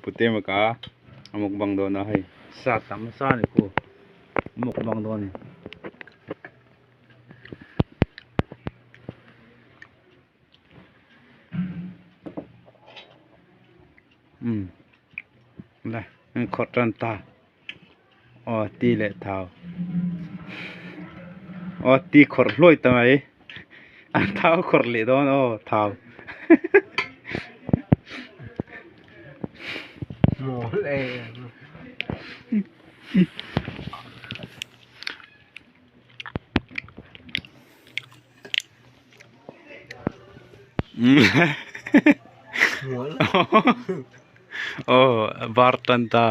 Pute maka a mukbang dawn a hei sa tam sa a ni khu a mukbang dawn a ni. Umm le an khawrh tan ta aw ti leh thau aw ti khawrh hluai ta mai an thau khawrh leh dawn aw thau. Aw bar tan ta.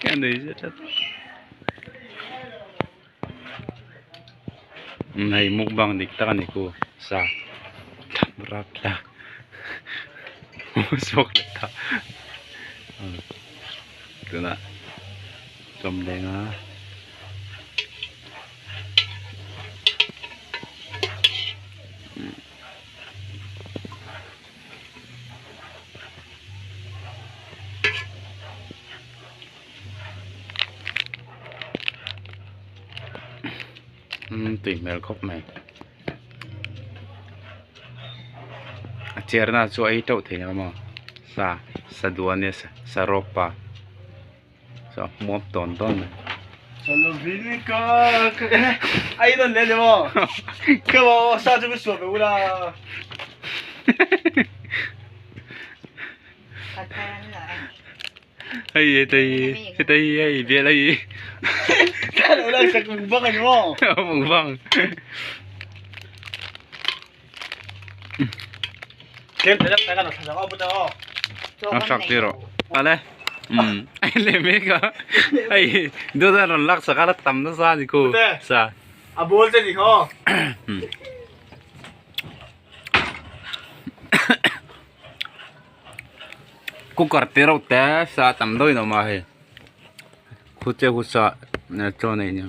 Ka nui zet tlat. Hei mukbang dik tak a ni ku sa rap thlak chhuak leh ta tunah chawmlenga. Umm tui hmel khawp mai a chair na chu a ei teuh thei ang maw sa sa duh ania sa rawp pa saw hmuam tawn tawn mai. Hei hetei hetei hei bial hei mukbang a hrak tir rawh ale umm a en leh mek a hei dawt a rawn lak sak a la tam nasa a ni ku sa a bawl te ni khaw Cooker te reuh te sa tam deuhin a awm a hei khu che khu sa chaw nei nia.